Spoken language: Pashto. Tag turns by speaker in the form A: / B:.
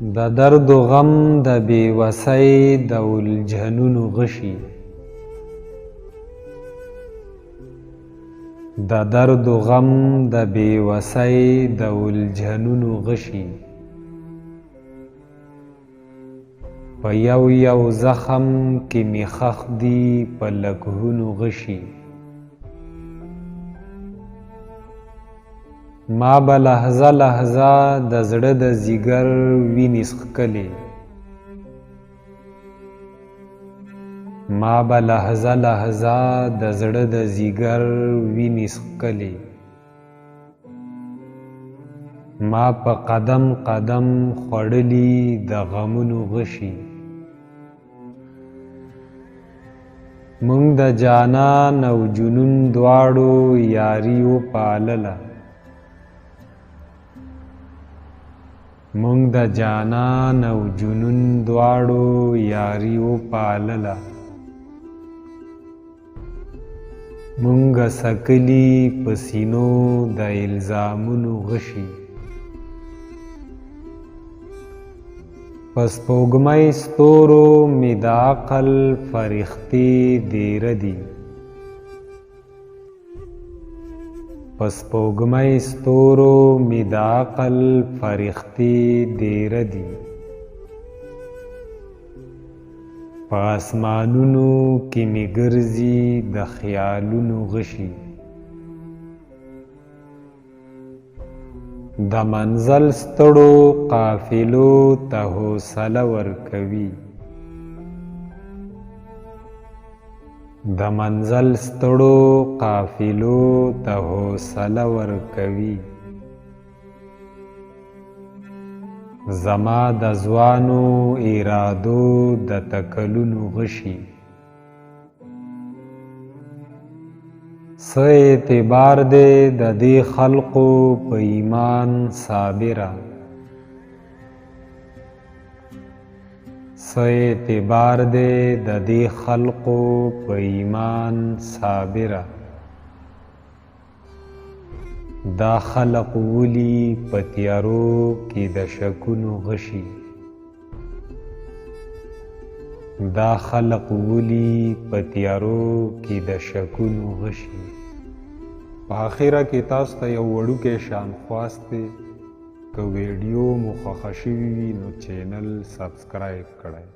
A: د درد و غم د بې وسۍ د الجهنونو غشي، د درد و غم د بې وسۍ د الجهنونو غشي، په یو یو زخم کې مې ښخ دي په لکهونو غشي. ما به لحظه لحظه د زړه د ځیګر وینې څښلې، ما به لحظه لحظه د زړه د ځیګر وینې څښلې، ما په قدم قدم خوړلي د غمونو غشي. موږ د جانان او جنون دواړو یاري وپالله، موږ د جانان او جنون دواړو یاري وپالله، موږ څکلي په سینو د الزامونو غشي. په سپوږمۍ ستورو مې د عقل فرښتې دیره دي، په سپوږمۍ ستورو مې د عقل فرښتې دیره دي، په اسمانونو کې مې ګرځي د خیالونو غشي. د منزل ستړو قافلو ته حوصله ورکوي، د منزل ستړو قافلو ته حوصله ورکوي. زما د ځوانو ارادو د تکلونو غشي، څه اعتبار دی د دې خلقو په ایمان صابره، څه اعتبار دی د دې خلقو په ایمان صابره، دا خلق ولي په تیارو کې د شکونو غشي، دا خلق ولي په تیارو کې د شکونو غشي.
B: په اخره کې تاسو ته یو وړوکی شان خواست دی، که ویډیو مو خوښه شوې وي نو چینل سبسکرایب کړئ.